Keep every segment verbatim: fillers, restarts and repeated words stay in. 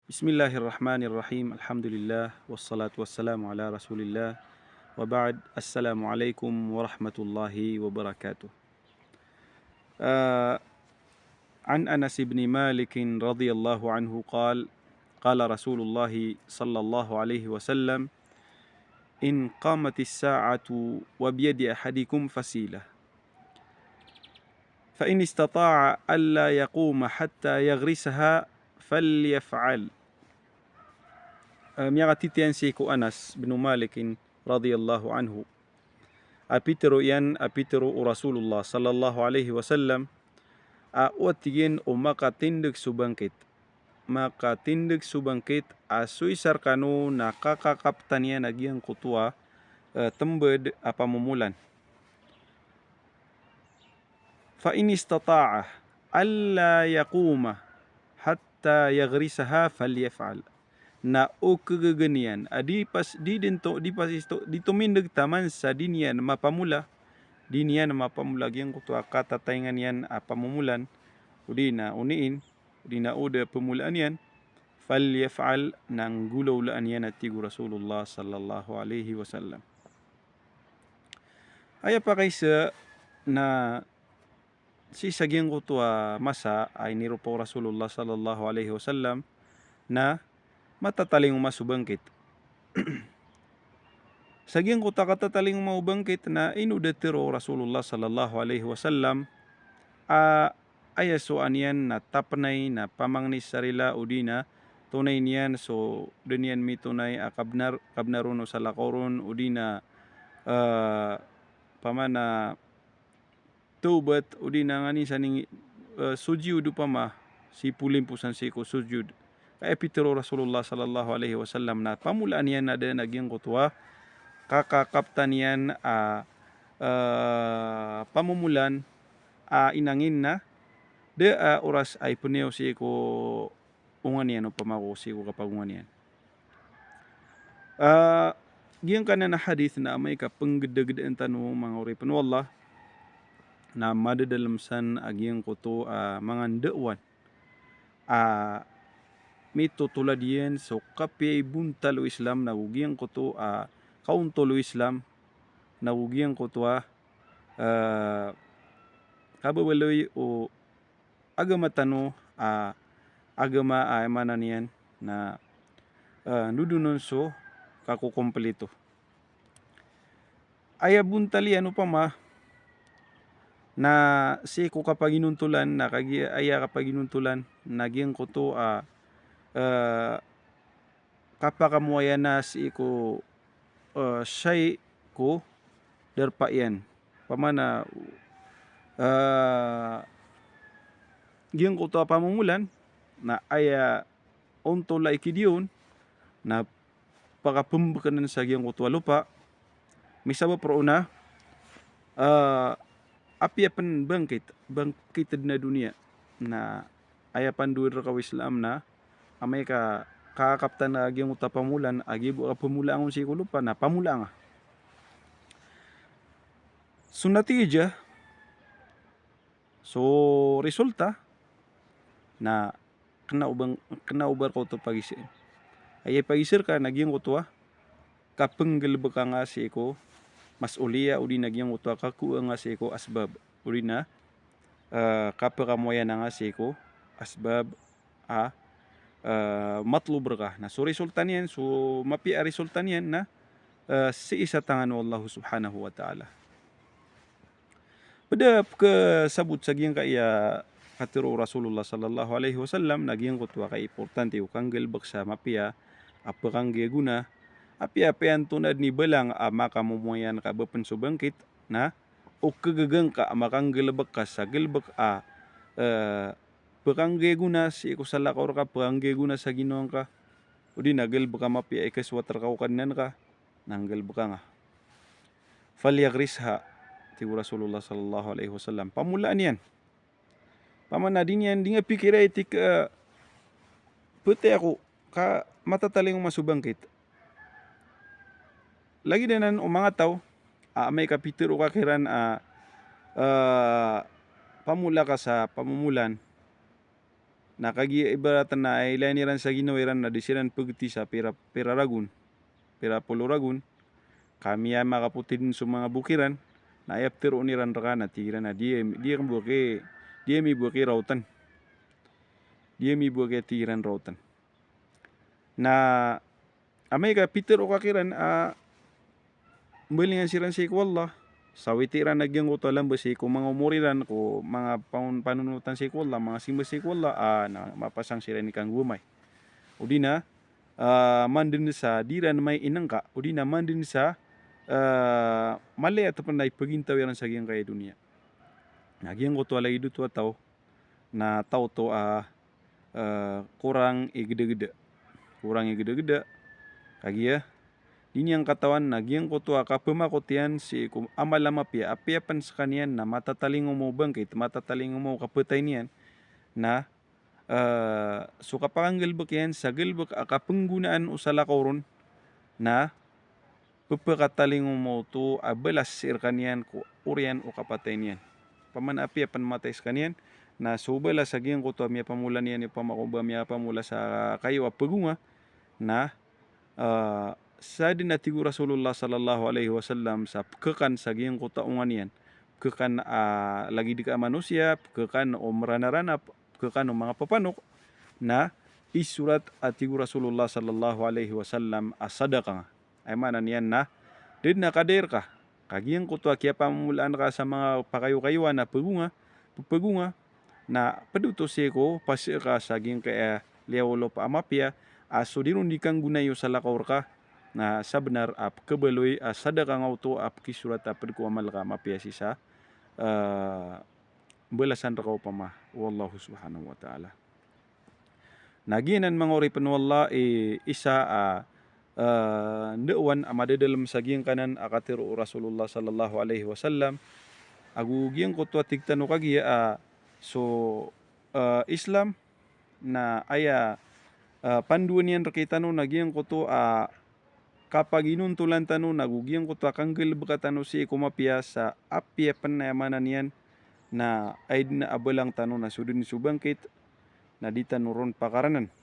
بسم الله الرحمن الرحيم. الحمد لله والصلاة والسلام على رسول الله وبعد. السلام عليكم ورحمة الله وبركاته. آه، عن أنس بن مالك رضي الله عنه قال: قال رسول الله صلى الله عليه وسلم: إن قامت الساعة وبيد أحدكم فسيلة، فإن استطاع ألا يقوم حتى يغرسها فليفعل. Ah, miyakatitiyan sii ko Anas bin Malik radhiyallahu anhu a pitero iyan a pitero o Rasulullah sallallahu alaihi wasallam a, o tig iyan, o makatindeg so bangkit, makatindeg so bangkit a so isa rekano na kakakaptan iyan a giyangkoto a, eh, tembed a pamomolan. Fa in istata'a alla yaquma hatta yaghrisaha falyaf'al. Na o kegegen iyan a di pas, di den to, di pas isto, di tomindeg taman sa di niyan mapamola, di niyan mapamola giyangkoto a katatayngan iyan a pamomolan, odi na oniin, odi na o da pemolaan iyan, falyaf'al, na nggolawlaan iyan, a tig o Rasulullah sallallahu alaihi wasallam. Aya pakaisa na sii sa giyangkoto a masa a iniropa o Rasulullah sallallahu alaihi wasallam na matatalingoma so bangkit. Sa giyangkoto a katatalingoma o bangkit na ino da tero o Rasulullah sallallahu alaihi wasallam a aya so aniyan na tapenay na pamangni sa rila odi na tonay niyan so da niyan mitonay a kabnar, kabnar on o salakaw ron odi na, eh, pamana tawbat odi na nganin sa ning, eh, sujud opama, si polimposan sii ko sujud. Kaya pitero o Rasulullah sallallahu alaihi wasallam na pamolaan iyan a da na giyangkoto a kakakaptan iyan a, eh, pamomolan a inangin na da a oras a ipenew sii ko onga niyan opama ko sii ko kapagonga niyan. Ah, giyangkanan a hadith na amay ka penggedagedaan tano manga oripen o Allah, na madadalem san a giyangkoto a manga ndaowan a mitotolad iyan so kapiya i bontal o Islam nago giyangkoto a kaontol o Islam nago giyangkoto a, eh, kababaloy o agama tano a agama a aya maana niyan na, eh, ndodonon so kakokomplito. Aya bontal iyan opama na sii ko kapaginontolan na kagi, aya kapaginontolan na giyangkoto a, eh, kapakamoayan a sii ko, eh, shay ko darpa iyan. Pamana, eh, giyangkoto a pamomolan na aya ontol a ikidiya on na pakapembekanan sa giyangkoto a lopa. Misabap roo na, eh, apiya pen bangkit, bangkit den a doniya na aya pandoan reka o Islam na amay ka kakaptan a giyangkoto a pamomolan a giya bo a pemolaan on sii ko lopa na pamolaan nga. So natija, so resulta na kena o ba, kena o ba reka oto pagisaen. Aya ipagiser ka na giyangkoto a kapenggelebeka nga sii ko mas'uliya odi na giyangkoto a kakowa nga sii ko asbab odi na, eh, kapekamoayan nga sii ko asbab a, eh, matlub reka. Na so resulta niyan, so mapiya a resulta niyan na, eh, sii sa tangan o Allah subhanahu wa ta'ala. Ped a pekesabot sa giyangkaya katero o Rasulullah sallallahu alaihi wasallam na giyangkoto a kaimportante o kanggalebek sa mapiya a pekanggiyagona. Apiya, apiya antonaa den i balang a makamomoayan ka ba pen so bangkit na o kegegen ka a makanggalebek ka sa galebek a, eh, pekanggiyagona sii ko salakaw reka, pekanggiyagona sa ginawa ngka, odi na galebek a mapiya i ikasowat reka ko Kadnan ka, na nggalebeka nga. Falyaghrisha, tig o Rasulullah sallallahu alaihi wasallam. Pamolaan iyan. Pamana di niyan, di nga pikira i tig a, eh, petay ako ka matatalingoma so bangkit. Lagid anan o manga taw a amay ka pitero ka kiran a, eh, pamola ka sa pamomolan. Na kagiya ibarat na ilay iran sa ginawa iran na di siran pegeti sa pira, pira ragon, pira polo ragon. Ka miyamakapoti den so manga bok iran, na aya petero iran reka na tig iran a di, di bo aki, di ami bo aki raotan. Di ami bo aki, tig iran, raotan. Na amay ka pitero ka kiran a mbalingan siran sii ko Allah, sawiti iran a giyangkoto a lamba sii ko manga omor iran ko manga pan-, panonotan sii ko Allah, manga simba sii ko Allah, a na mapasang siran i kanggowamay. O di na, ah, manden sa di iran mai inengka, o di na manden sa, ah, malaya tepen a ipegintaw iran sa giyangkaya doniya. Na giyangkoto a lagid oto a taw, na taw oto a, eh, korang i gedegede. Korang i gedegede. Kagiya, di niyan katawan na giyangkoto a kapemakot iyan sii ko amal a mapiya, apiya pen sekaniyan na matatalingomo o bangkit, matatalingomo o kapatay niyan, na, eh, so kapakanggelebek iyan sa gelebek a kapenggonaan o salakaw ron, na pepekatalingoma oto a balas sii rekaniyan ko oriyan o kapatay niyan. Opama na apiya pen matay sekaniyan, na so balas a giyangkoto a miyapamola niyan, opama ko ba miyapamola sa kayo a pegonga, na, eh, sa den a tig o Rasulullah sallallahu alaihi wasallam sa pekekan sa giyangkoto a onga niyan, pekekan a lagid ka a manosiya, pekekan o meranarana, pekekan o manga pepanok, na isorat a tig o Rasulullah sallallahu alaihi wasallam a sadaka nga. Aya maana niyan na, da den a kadai reka, ka giyangkoto a kiyapamolaan ka sa manga pakayokayoan a pegonga, pepegonga, na ped oto sii ko pasee ka sa giyangkaya, eh, liyawaw lopa a mapiya, a so di ron di kanggonai o salakaw reka, na sabenar a pekebaloy a sadaka nga oto a pekisorat a ped ko amal ka a mapiya sii sa, eh, balasan reka opama o Allahu subhanahu wa ta'ala. Na giyanan manga oripen o Allah i isa a, eh, ndaowan a madadalem sa giyangkanan a katero o Rasulullah sallallahu alaihi wasallam. Ago giyangkoto a tig tano kagiya a so, eh, Islam na aya, eh, pandoan iyan rekitano na giyangkoto a kapaginontolan tano na go giyangkoto a kanggalebeka tano sii ko mapiya sa apiya pen, aya maana niyan na aya den a abalang tano na so den so bangkit na di tano ron pakaranen.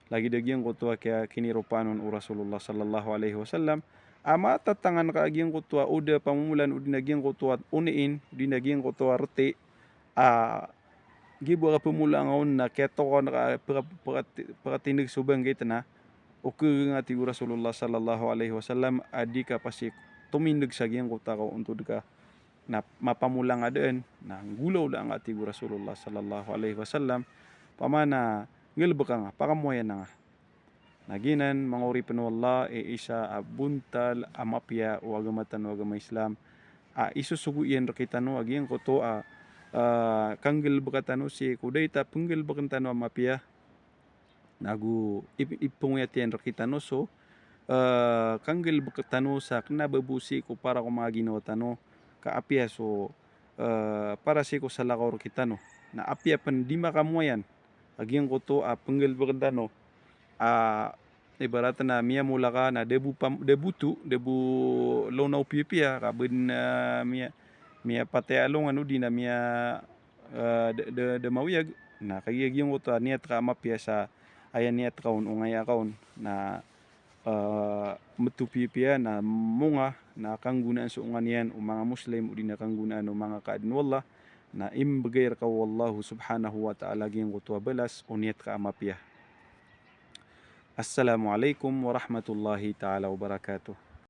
Lagid a giyangkoto a kiya-, kiniropaan on o Rasulullah sallallahu alaihi wasallam a matatangan ka a giyangkoto a oda pamomolan odi na giyangkoto a oniin odi na giyangkoto a reti a giya bo a kapemola nga on na kiyatokawan ka a peka-, pekati-, pekatindeg so bangkit na okegeng a tig o Rasulullah sallallahu alaihi wasallam a di ka pasi tomindeg sa giyangkoto a kaontod ka na mapamola nga daan, na nggolaola nga a tig o Rasulullah sallallahu alaihi wasallam, opama na nggalebeka nga, pakamoayan nga. Na giyanan manga oripen o Allah i isa a bontal a mapiya o agama tano a agama Islam a isosogo iyan rekitano a giyangkoto a, ah, kanggalebeka tano sii ko daita penggalebeken tano a mapiya. Na go ip-, ipengoyat iyan rekitano so, eh, kanggalebek tano sa kena ba bo sii ko para ko manga ginawa tano ka apiya so, eh, para sii ko salakaw rekitano. Na apiya pen di makamoayan a giyangkoto a penggalebeken tano a ibarat na miyamola ka na da bo pam-, da bo to, da bo law na o piyapiya ka ba den, eh, miya-, miyapatay a alongan odi na miya, eh, da, da, da maoyag. Na kagiya giyangkoto a niyat ka a mapiya sa aya niyat ka on, ongaya ka on na, eh, meto piyapiya na monga na kanggonaan so onga niyan o manga Muslim odi na kanggonaan o manga kaadn o Allah, na imbegay reka o Allahu subhanahu wa ta'ala giyangkoto a balas o niyat ka a mapiya. Assalamu alaikum warahmatullahi ta'ala wabarakatuh.